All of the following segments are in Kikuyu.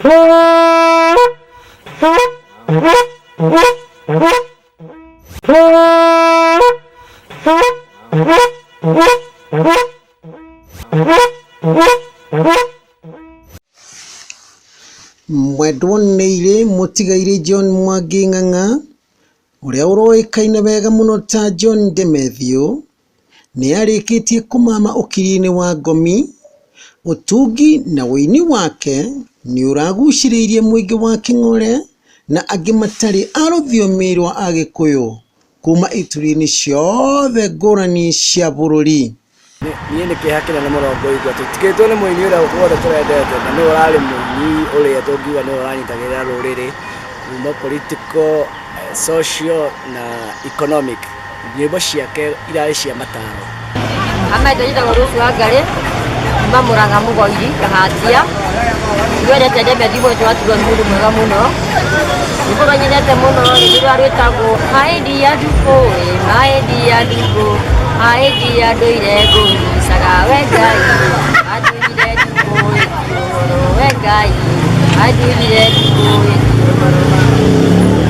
Mwendwo nĩ irĩ mũtigairĩ John Mwangi Ng'ang'a, ũrĩa ũroĩkaine wega mũno ta John Demethiũ, nĩ arĩkĩtie kũmama ũkiri-inĩ wa ngomi, ũtungi na ũini wake nĩ ũragucĩrĩirie mũingĩ wa kĩng'ore na angĩ matarĩ a rũthiomi rwa Agĩkũyũ kuma ituri-inĩ ciothe ngũrani cia bũrũri. Niĩ nĩ kĩeha kĩnene mũno ngũigua tũtigĩtwo nĩ mũini ũrĩa wothe tũrendete na nĩwe ũrarĩ mũini ũrĩa tũngiuga nĩwe ũranyitagĩrĩra rũrĩrĩ kuma political, social na economic. Nyĩmbo ciake irarĩ cia mataro. Amaitũ njĩtagwo Rose Wangarĩ kuma Mũrang'a Mũgoiri Kahatia. Nĩwendete Demethiũ mũno tũratigwo nĩ mũndũ mwega mũno. Rwĩmbo rũrĩa nyendete mũno rĩ nĩ rũrĩa rwĩtagwo maĩ ndia ndukũ ĩ maĩ ndia ndukũ maĩ ndia ndũire ngũgucaga we Ngai andunyire ndukũ ĩ ti ũhoro we Ngai andunyire ndukũ ĩ ti ũhoro.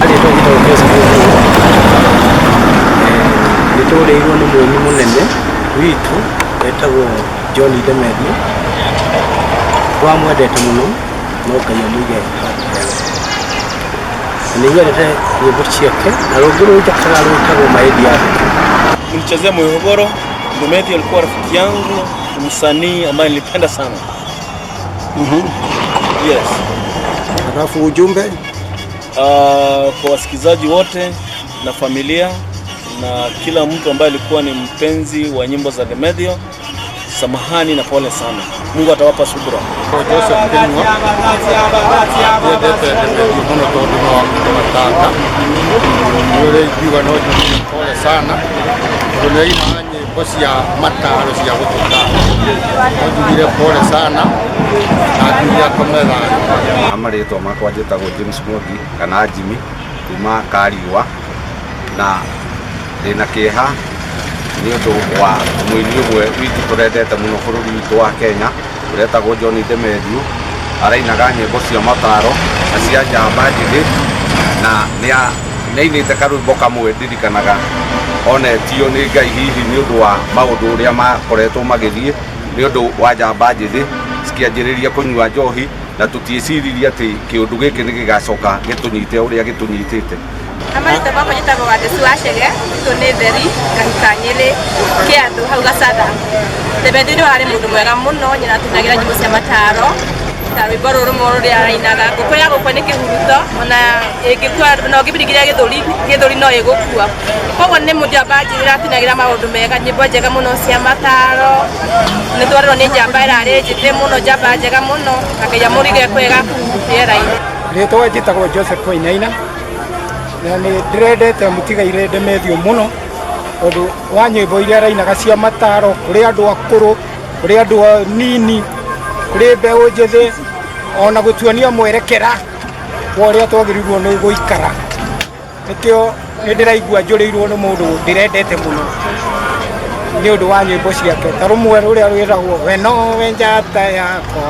Rĩtwa njĩtagwo Joseph Ũkũrũ. Nĩ tũrĩirwo nĩ mũini mũnene witũ wetagwo John Demethiũ. Twamwendete mũno no Ngai amũige handũ hega. Na nĩ nyendete nyĩmbo ciake na rũngĩ rũnjakaga rwĩtagwo Maĩndi ya Ndukũ. Nilichezea Mwihogoro. Demethiũ alikuwa rafiki yangu, msanii ambaye nilipenda sana. Yes. Halafu ujumbe Kwa wasikizaji wote na familia na kila mtu ambaye alikuwa ni mpenzi wa nyimbo za Demethiũ, samahani na pole sana. Mungu atawapa subra. Joseph Kĩnyua nyendete Demethiũ mũno tondũ no wa tata nĩ ũrĩa ingiuga no njuge pole sana tondũ nĩ ainaga nyĩmbo cia mataro cia gũtũtara no njugire pole sana na njuge akome thayũ. Marĩtwa makwa njĩtagwo James Mwangi kana Jimmy kuma Kariũa na ndĩna kĩeha nĩ ũndũ wa mũini ũmwe witũ tũrendete mũno bũrũri witũ wa Kenya ũretagwo John Demethiũ arainaga nyĩmbo cia mataro na cia njamba njĩthĩ na nĩainĩte karwĩmbo kamwe ndirikanaga onetio nĩ Ngai hihi nĩ ũndũ wa maũndũ ũrĩa makoretwo magĩthiĩ nĩ ũndũ wa njamba njĩthĩ cikĩanjĩrĩria kũnyua njohi na tũtiĩciririe atĩ kĩũndũ gĩkĩ nĩ gĩgacoka gĩtũnyite ũrĩa gĩtũnyitĩte. Marĩtwa makwa njĩtagwo Wangeci wa Chege, gwitũ nĩ Theri, ngahika Nyĩrĩ, Kĩandũ hau Gacatha. Demethiũ nĩ warĩ mũndũ mwega mũno, nyina atũinagĩra nyĩmbo cia mataro, ta rwĩmbo rũrũ rũmwe rũrĩa arainaga, ngũkũ ya gũkua nĩ kĩhuruto, ona ĩngĩkua ona ũngĩmĩringithia gĩthũri, gĩthũri no ĩgũkua. Koguo nĩ mũnjamba njĩthĩ ũratũinagĩra maũndũ mega, nyĩmbo njega mũno cia mataro, nĩ twarĩrwo nĩ njamba ĩrarĩ njĩthĩ mũno, njamba njega mũno, na Ngai amũrige kwega kũu rĩera-inĩ. Rĩtwa njĩtagwo Joseph Wainaina na nĩ ndĩrendete mũtigairĩ Demethiũ mũno tondũ wa nyĩmbo iria arainaga cia mataro kũrĩ andũ akũrũ, kũrĩ andũ anini, kũrĩ mbeũ njĩthĩ ona gũtuonia mwerekera wa ũrĩa twagĩrĩirwo nĩ gũikara. Nĩkĩo nĩ ndĩraigua njũrĩirwo nĩ mũndũ ndĩrendete mũno nĩ ũndũ wa nyĩmbo ciake ta rũmwe rũrĩa rwĩtagwo we nowe njata yakwa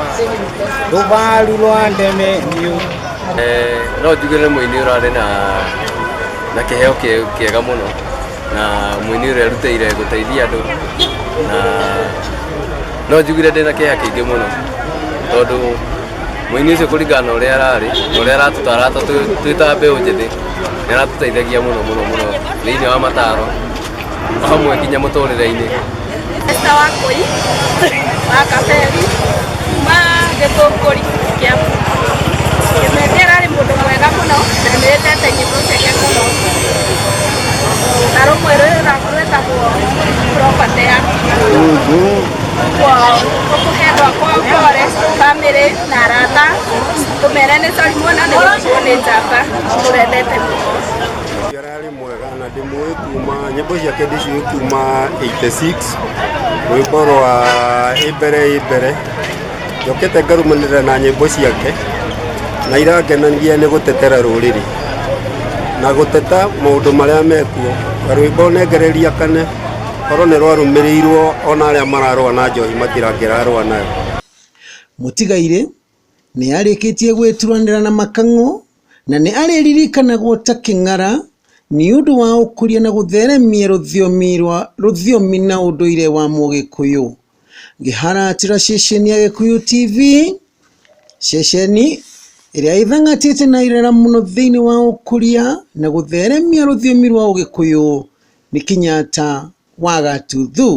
rũbaru rwa Demethiũ. No njuge nĩ mũini ũrarĩ na na kĩheo kĩega mũno na mũini ũrĩa erutĩire gũteithia andũ na no njugire ndĩna kĩeha kĩingĩ mũno tondũ mũini ũcio kũringana na ũrĩa ararĩ na ũrĩa aratũtara twĩ ta mbeũ njĩthĩ nĩ aratũteithagia mũno mũno mũno thĩinĩ wa mataro o hamwe nginya mũtũrĩre-inĩ. Esther Wakũi wa Kaberi kuma Gĩthũngũri Kĩambu. Kĩmethia ararĩ mũndũ mwega mũno na nĩendete nyĩmbo ciake mũno. Na rũmwe rwĩtagwo property yaku. Koguo tũkũhe andũ akwa pole, bamĩrĩ na arata, tũmere nĩ sorry mũno nĩ gũtigwo nĩ njamba tũrendete mũno. Ararĩ mwega na ndĩmũĩ kuma nyĩmbo ciake ndĩciũĩ kuma 86 rwĩmbo rwa ĩ mbere ĩ mbere njokete ngarũmanĩrĩra na nyĩmbo ciake na irangenagia nĩ gũtetera rũrĩrĩ na gũteta maũndũ marĩa mekuo karwĩmbo nengereria kane korwo nĩ rwarũmĩrĩirwo ona arĩa mararũa na njohi matirangĩrarũa nayo. Mũtigairĩ Nĩ arĩkĩtie gwĩturanĩra na Makang'o na nĩ arĩririkanagwo ta kĩng'ara nĩ ũndũ wa ũkũria na gũtheremia rũthiomi na ũndũire wa Mũgĩkũyũ. Ngĩharatĩra ceceni ya Gĩkũyũ TV, ceceni ĩrĩa ĩthangatĩte na irera mũno thĩinĩ wa ũkũria na gũtheremia rũthiomi rwa Ũgĩkũyũ nĩ Kenyatta wa Gatuthu.